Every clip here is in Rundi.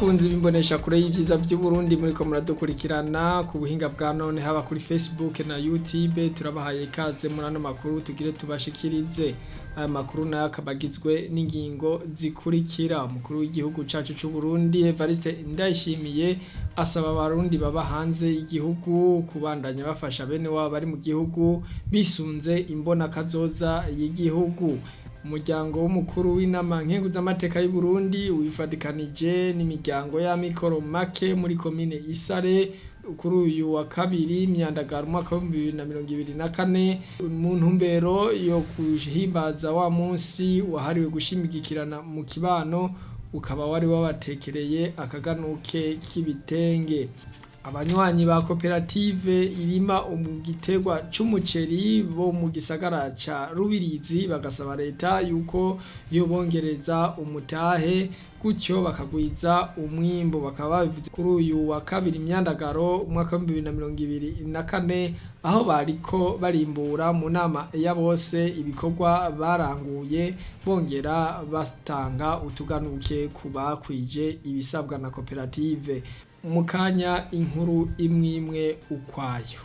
Bakunzi b'imbonesha kure y'ivyiza vy'Uburundi, muriko muradukurikirana ku buhinga bwa none, haba kuri Facebook na YouTube, turabahaye ikaze muri ano makuru tugire tubashikirize. Aya makuru nayo akaba agizwe n'ingingo zikurikira: umukuru w'igihugu cacu c'Uburundi Evariste Ndayishimiye asaba abarundi baba hanze y'igihugu kubandanya bafasha bene wabo bari mu gihugu bisunze imbona kazoza y'igihugu. Umuryango w'umukuru w'inama nkenguzamateka y'u Burundi wifadikanije n'imiryango y'amikoro make muri komine Isare kuri uyu wa kabiri Myandagaro umwaka w'ibihumbi 2024, mu ntumbero yo guhimbaza wa munsi wahariwe gushimigikirana mu kibano, ukaba wari wabatekereye akaganuke k'ibitenge. Abanywanyi ba koperative irima igiterwa c'umuceri bo mu gisagara ca Rubirizi bagasaba leta yuko yobongereza umutahe, gutyo bakagwiza umwimbu. Bakaba babivuze kuri uyu wa kabiri Myandagaro umwaka w'ibihumbi 2024, aho bariko barimbura mu nama ya bose ibikorwa baranguye, bongera batanga utuganuke ku bakwije ibisabwa na koperative. Mu kanya inkuru imwimwe ukwayo.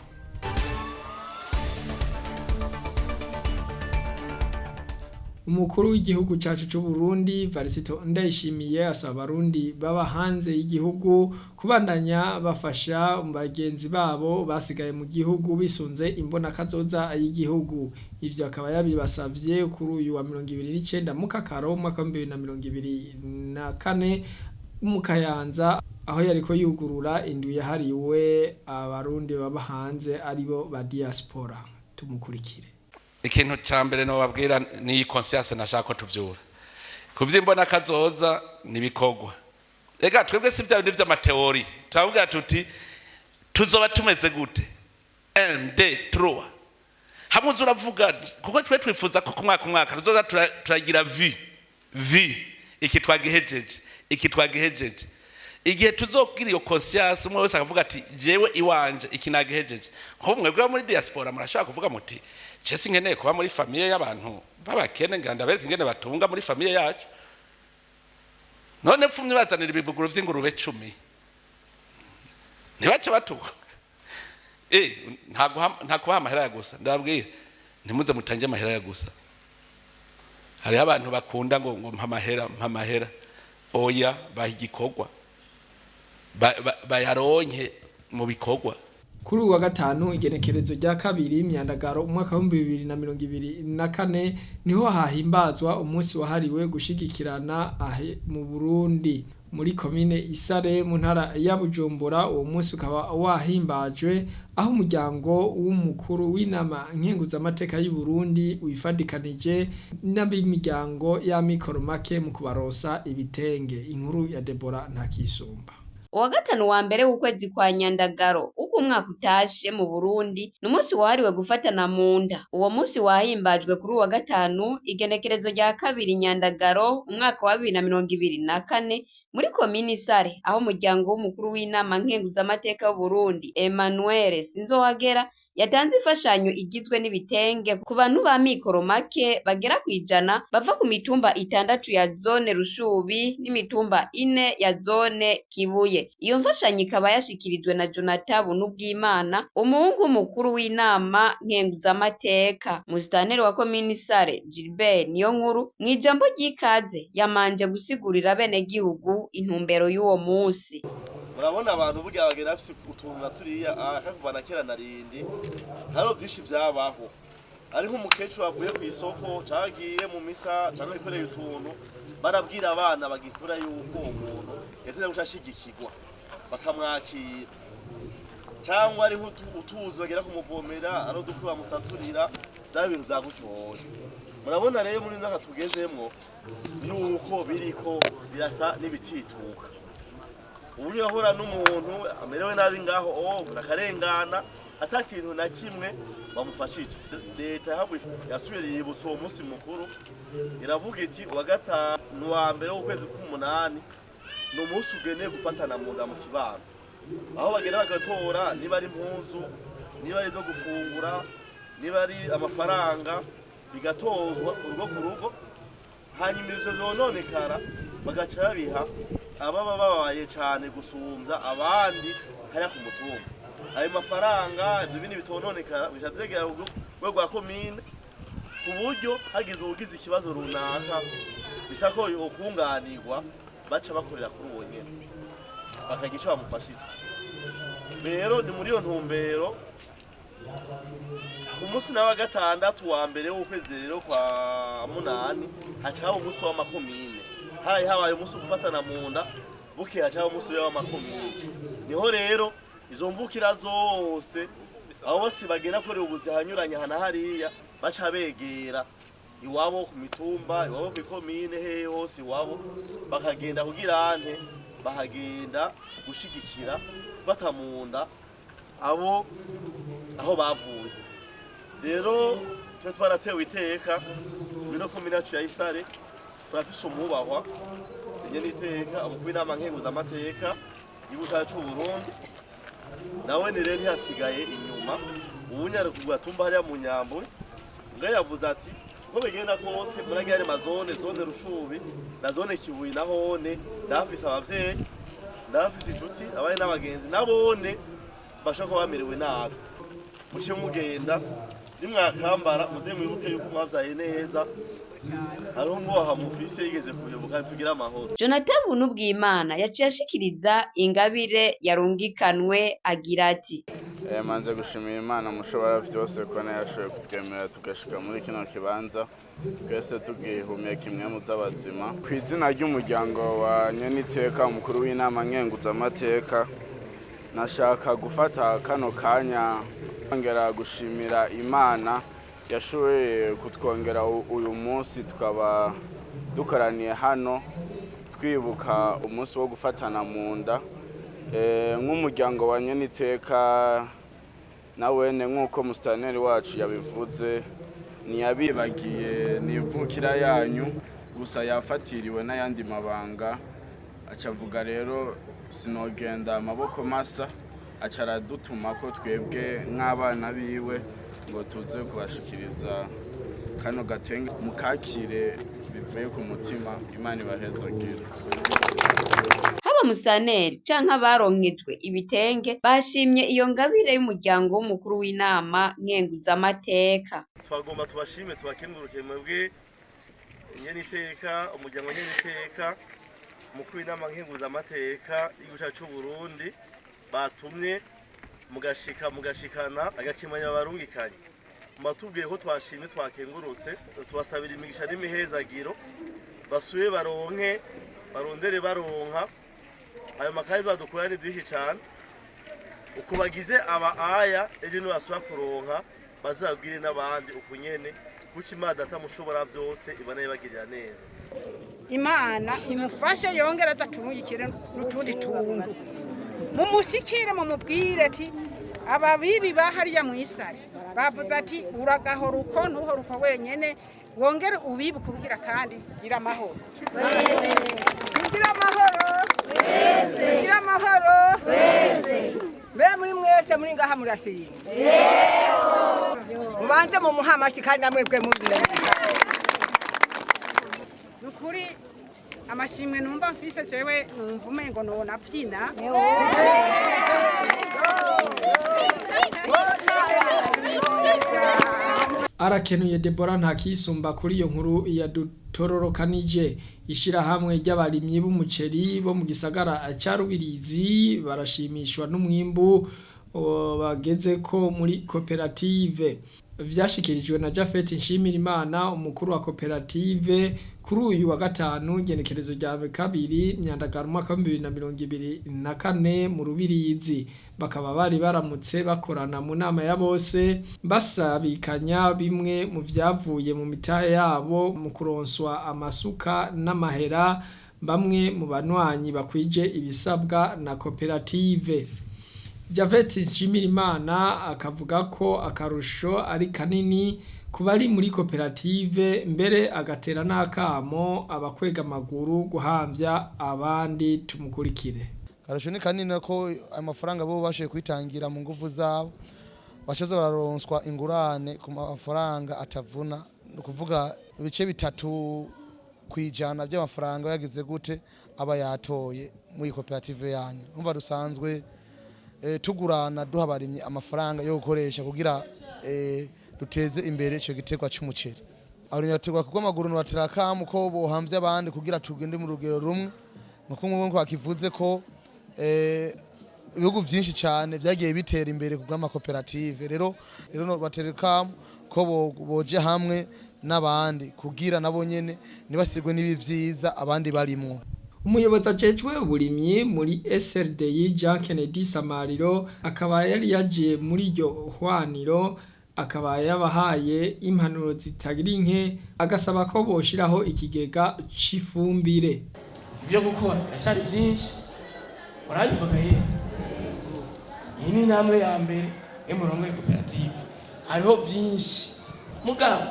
Umukuru w'igihugu cacu c'Uburundi Varisito Ndayishimiye asaba abarundi baba hanze y'igihugu kubandanya bafasha bagenzi babo basigaye mu gihugu bisunze imbona kazoza y'igihugu. Ivyo akaba yabibasavye kuri uyu wa 29 Mukakaro umwaka wa 2024 mu Kayanza, aho yariko yugurura indwi yahariwe abarundi baba hanze, aribo ba diaspora. Tumukurikire. Ikintu ca mbere nobabwira ni iyi conscience nashaka ko tuvyura kuvyimbona kazoza nibikorwa. Ega twebwe si vya bindi vy'ama théories, turavuga tuti tuzoba tumeze gute 1 2 3, hamwe uza uravuga, kuko twe twifuza ko ku mwaka umwaka tuzoza turagira vi iki twagihejeje, iki twagihejeje. Igihe tuzogira iyo conscience, umwe wese akavuga ati jewe iwanje iki nagihejeje. Nko mwebwe muri diaspora murashobora kuvuga muti je sinkeneye kuba muri famille y'abantu b'abakene, nganda bereke ingene batunga muri famille yacu. None pfumye bazanira ibibuguru vy'ingurube 10, ntibace batuka. Nta kubaha amahera ya gusa. Ndababwira, ntimuze mutange amahera ya gusa. Hariho abantu bakunda ngo mpa amahera, mpa amahera. Oya, baha igikorwa, bayaronke mu bikorwa. Kuri uwa gatanu igenekerezo rya kabiri Myandagaro umwaka wa 2024 niho hahimbazwa umunsi wahariwe gushigikirana ahe mu Burundi muri komine Isare mu ntara ya Bujumbura. Uwo munsi ukaba wahimbajwe aho umuryango w'umukuru w'inama nkenguzamateka y'u Burundi wifadikanije n'ab'imiryango y'amikoro make mu kubarosa ibitenge. Inkuru ya Deborah Ntakisumba. Uwa gatanu wa mbere w'ukwezi kwa Nyandagaro uko umwaka utashe mu Burundi ni umunsi wahariwe gufatana mu nda. Uwo munsi wahimbajwe kuri uwa gatanu igenekerezo rya kabiri Nyandagaro umwaka wa 2024 muri komini Sare, aho umuryango w'umukuru w'inama nkenguzamateka y'Uburundi Emmanuel Sinzohagera yatanze imfashanyo igizwe n'ibitenge ku bantu ba mikoro make bagera kw'ijana bava ku mitumba 6 ya zone Rushubi n'imitumba 4 ya zone Kibuye. Iyo mfashanyo ikaba yashikirijwe na Jonathan Bunubwimana, umuhungu mukuru w'inama nkenguzamateka. Musitanteri wa komini Sare Gilbert Niyonkuru mw'ijambo ry'ikaze yamanje gusigurira abenegihugu intumbero y'uwo munsi. Murabona abantu burya bagenda bafise utuntu na turiya kuva na kera narindi hariho vyinshi vyabaho, ari nk'umukecuru avuye kw'isoko canke agiye mu misa canke yikoreye utuntu, barabwira abana bagikura yuko uwo muntu yateza guca ashigikirwa bakamwakira, cyangwa ari utuzi bagera kumuvomera, ari udukwi bamusaturira, vya bintu vya gutyo hose. Murabona rero muri myaka tugezemwo yuko biriko birasa n'ibitituka. Uburyo ahura n'umuntu amerewe nabi ngaho akarengana ata kintu na kimwe bamufashije. Leta yahavuye yasubiye yibutsa uwo munsi mukuru, iravuga iti uwa gatanu wa mbere w'ukwezi k'umunani ni umunsi ugenewe gufatana mu nda mu kibano, aho bagenda bagatora niba ari impuzu, niba ari izo gufungura, niba ari amafaranga, bigatozwa urugo ku rugo, hanyuma ivyo vyononekara bagaca babiha Ababa babaye cyane gusumbya abandi hariya ku mutumba, ayo mafaranga, ibyo bindi bitononekara bica vyegera ku rwego rwa komine, ku buryo hagize uwugize ikibazo runaka bisa ko yokunganirwa, baca bakorera kuri uwo nyene, bakagira ico bamufashije. Rero ni muri iyo ntumbero, ku munsi na wa gatandatu wa mbere w'ukwezi rero kwa munani haca haba umunsi w'amakomine. Haraye habaye umunsi wo gufatana mu nda, bukeye haca haba umunsi w'amakomine. Niho rero izo mvukira zose, abo bose bagenda korera ubuzi hanyuranye hana hariya, baca begera iwabo ku mitumba, iwabo ku ikomine, hehe hose iwabo, bakagenda kugira ante? Bakagenda gushigikira, gufata mu nda abo aho bavuye. Rero twe twaratewe iteka muri komine yacu ya Isare, turafise umwubahwa nyene iteka, umukuru w'inama nkenguzamateka y'igihugu cyacu c'Uburundi. Nawe ni rero ntiyasigaye inyuma, ubu nyari ku gatumba hariya mu Nyambo nga yavuze ati: "Uko bigenda kose muri ariya mazone, zone Rushubi na zone Kibuye, nahone ndahafise abavyeyi, ndahafise inshuti, abari n'abagenzi, nabone bashobora kuba bamerewe nabi. Muce mugenda, nimwakambara muze mwibuke yuko mwavyaye neza, hariho umwubaha mufise yigeze kuyoboka. Tugire amahoro." Jonathan Bunubwimana yaciye ashikiriza ingabire yarungikanwe, agira ati: Manze gushimira Imana mushobora byose ko yashoboye kutwemerera tugashika muri kino kibanza, twese tugihumeka imwe z'abazima. Ku izina ry'umuryango wa nyeniteka umukuru w'inama nkenguzamateka, nashaka gufata kano kanya kongera gushimira Imana yashoboye kutwongera uyu munsi, tukaba dukoraniye hano twibuka umunsi wo gufatana mu nda nk'umuryango wa nyeniteka. Nawene nk'uko musitaneri wacu yabivuze, ntiyabibagiye, ni yanyu, gusa yafatiriwe n'ayandi mabanga. Aca avuga rero sinogenda amaboko masa, aca aradutuma ko twebwe nk'abana biwe ngo tuze kubashikiriza kano gatenge, mukakire bivuye ku mutima. Imana ibahezagire. Haba musitanteri canke abaronkejwe ibitenge bashimye iyo ngabire y'umuryango w'umukuru w'inama nkenguzamateka. Twagomba tubashime, tubakenguruke mwebwe nyene iteka, umuryango nyene iteka umukuru w'inama nkenguzamateka y'igihugu cyacu c'Uburundi batumye, mugashika mugashikana agakimanya barungikanye. Mubatubwiye ko twashimye, twakengurutse, tubasabira imigisha n'imihezagiro, basuye baronke, barondere baronka. Ayo makayi badukura ni byinshi cyane. Uko bagize aba aya, ejo nibasubira kuronka bazabwire n'abandi uku nyene, kuko Imana Data mushobora byose ibona ibagirira neza. Imana imufashe, yongera aza tumuyikire n'utundi tuntu. Mumushikire, mumubwire ati ababibi bahariya mw'isare bavuze ati uragahora uko, ntuhora uko wenyene, wongere ubibuke ubwira kandi gira amahoro, gira amahoro, gira amahoro. Mbe muri mwese muri ngaha murashimye? Mubanze mumuhe amashi kandi namwebwe mubwire. Ni ukuri amashimwe numva mfise jewe, numva umengo nona vyina. Arakenuye Debora Ntakisumba kuri iyo nkuru yadutororokanije. Ishirahamwe ry'abarimyi b'umuceri bo mu gisagara ca Rubirizi barashimishwa n'umwimbu bageze ko muri koperative. Vyashikirijwe na Jafet Nshimirimana, umukuru wa koperative, kuri uyu wa gatanu genekerezo rya 2 Myandagaro umwaka wa 2024 mu Rubirizi. Bakaba bari baramutse bakorana mu nama ya bose, basabikanya bimwe mu vyavuye mu mitahe yabo mu kuronswa amasuka n'amahera bamwe mu banywanyi bakwije ibisabwa na koperative. Javet Nshimirimana akavuga ko akarusho ari kanini ku bari muri koperative, mbere agatera n'akamo abakwega amaguru guhamvya abandi. Tumukurikire. Akarusho ni kanini ko amafaranga bo bashoboye kwitangira mu nguvu zabo, bashoze bararonswa ingurane ku mafaranga atavuna, ni ukuvuga ibice 3 kwijana by'amafaranga yagize gute aba yatoye muri koperative yanyu. Umva dusanzwe tugurana duha abarimyi amafaranga yo gukoresha kugira duteze imbere ico giterwa c'umuceri. Abarimyi baterwa kuko amaguru batera akamu ko bohamvye abandi kugira tugende mu rugero rumwe, nkuko nk'uko twakivuze ko ibihugu byinshi cyane byagiye bitera imbere ku bw'amakoperative. Rero batera akamu ko boje hamwe n'abandi kugira nabo nyene ntibasigwe n'ibi vyiza abandi barimwo. Umuyobozi ajejwe uburimyi muri SRDI Jean Kennedy Samariro akaba yari yaje muri iryo hwaniro, akaba yabahaye impanuro zitagira inke, agasaba ko boshiraho ikigega c'ifumbire. Ibyo gukora biracyari byinshi, muranyumvaga ye? Iyi ni intambwe ya mbere y'umurongo koperative, hariho byinshi mugabo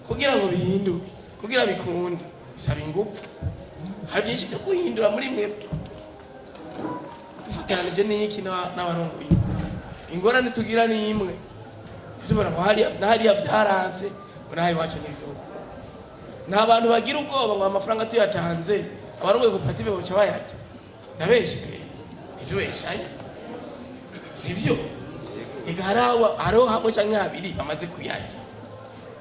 kugira ngo bihinduke, kugira bikunde bisaba ingufu. Hari byinshi byo guhindura muri mwebwe dufatanije n'iki n'abarongoye. Ingorane tugira ni imwe, tubona ngo hariya na hariya byaranse, ngo naha iwacu n'ivyo. Nta bantu bagira ubwoba ngo amafaranga tuyatanze abarongoye koperative boca bayarya. Ndabeshe? Ntitubeshanye, sivyo? Ega hariho hamwe canke habiri bamaze kuyarya,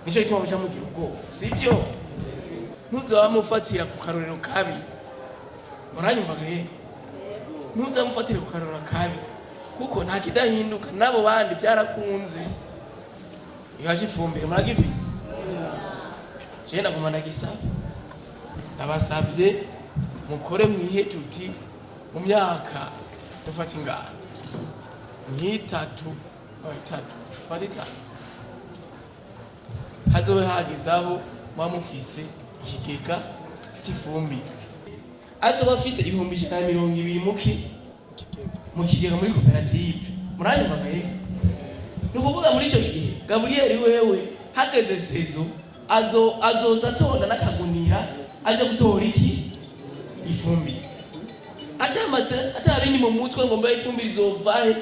nico gituma muca mugira ubwoba, sivyo? Ntuzamufatira ku karorero kabi, muranyumvaga ye? Ntuzamufatire ku karorero kabi kuko nta kidahinduka, n'abo bandi byarakunze. Ihaje ifumbire muragifise, jewe naguma ndagisaba, ndabasavye mukore mwihe tuti mu myaka dufata ingano nk'itatu, oh, itatu fata itanu, hazobe hagezaho muba mufise ikigega cy'ifumbire, azoba afise 120,000 mu kigega muri koperative. Muranyumvaga ye? Ni ukuvuga muri icyo gihe Gaburiyeri wewe hageze sezo azoza atonda n'akagunira aja gutora iki ifumbire, ata amasesi ata bindi mu mutwe ngo mbe ifumbire izovahe,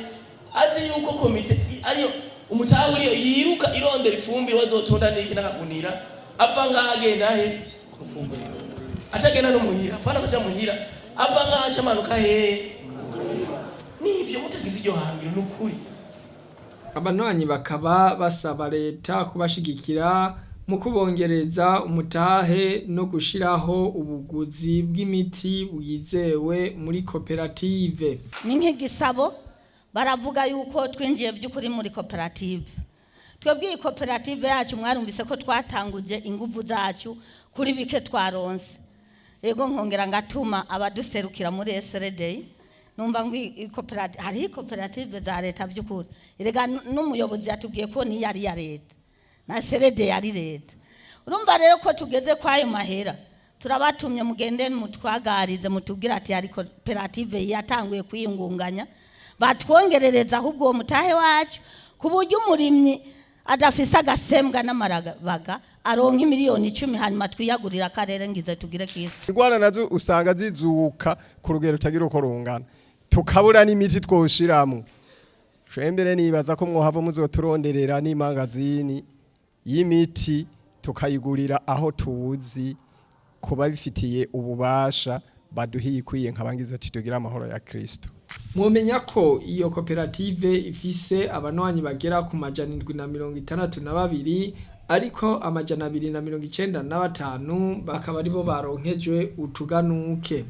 azi yuko komite ariyo umutahe uriyo yiruka irondera ifumbire, wazotonda n'iki n'akagunira, ava ngaho agenda he atagenda no muhira, apana kuja muhira, ava ngaho aca amanuka hehe. Nivyo mutagize iryo hangiro nukuri. Abanywanyi bakaba basaba leta kubashigikira mu kubongereza umutahe no gushiraho ubuguzi bw'imiti bwizewe muri koperative. Ni nk'igisabo baravuga yuko twinjiye by'ukuri muri koperative. Twebwe iyi koperative yacu mwarumvise ko twatanguje ingufu zacu kuri bike twaronse. Yego, nkongera ngatuma abaduserukira muri SRD, numva ngo iyi koperative, hariho koperative za leta by'ukuri. Erega n'umuyobozi yatubwiye ko niyo ari iya leta na SRD yari leta. Urumva rero ko tugeze kwayo mahera, turabatumye mugende mutwagarize, mutubwire ati hari koperative yatanguye kwiyungunganya, batwongerereza ahubwo uwo mutahe wacu, ku buryo umurimyi adafise agasembwa n'amarabaga aronka 10 miliyoni, hanyuma twiyagurira akarere ngize tugire kisi. Ingwara nazo usanga zizuka ku rugero rutagira uko rungana, tukabura n'imiti twoshiramwo. Shembere nibaza ko mwohava muzoturonderera n'imangazini y'imiti, tukayigurira aho tuzi kuba bifitiye ububasha, baduhiye ikwiye. Nkabangiza ati tugira amahoro ya Kristo. Mwomenya ko iyo koperative ifise abanywanyi bagera ku 762, ariko 295 bakaba aribo baronkejwe utuganuke.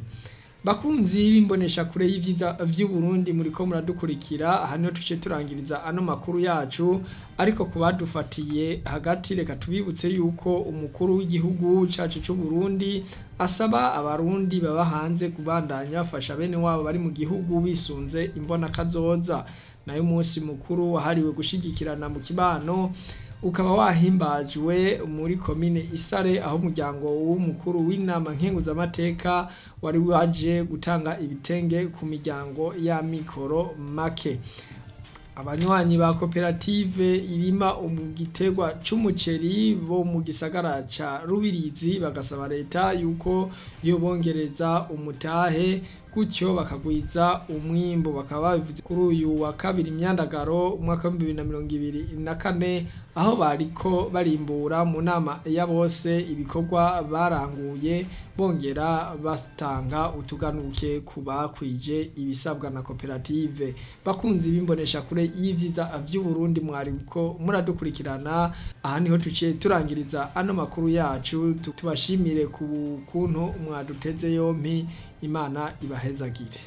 Bakunzi b'imbonesha kure y'ivyiza vy'u Burundi muriko muradukurikira, aha niho tuce turangiriza ano makuru yacu, ariko kubadufatiye hagati reka tubibutse yuko umukuru w'igihugu cacu c'u Burundi asaba abarundi baba hanze kubandanya bafasha bene wabo bari mu gihugu bisunze imbona kazoza. Nayo umunsi mukuru wahariwe gushigikirana mu kibano ukaba wahimbajwe muri komine Isare, aho umuryango w'umukuru w'inama nkenguzamateka wari waje gutanga ibitenge ku miryango ya mikoro make. Abanywanyi ba koperative irima gitegwa c'umuceri bo mu gisagara ca Rubirizi bagasaba leta yuko yobongereza umutahe. Gutyo bakagwiza umwimbu. Bakaba babivuze kuri uyu wa kabiri Myandagaro umwaka wa 2024, aho bariko barimbura mu nama ya bose ibikorwa baranguye, bongera batanga utuganuke ku bakwije ibisabwa na koperative. Bakunzi bimbonesha kure y'ivyiza vy'Uburundi, mwariko muradukurikirana, aha niho tuciye turangiriza ano makuru yacu. Tubashimire ku kuntu mwaduteze yompi. Imana ibahezagire.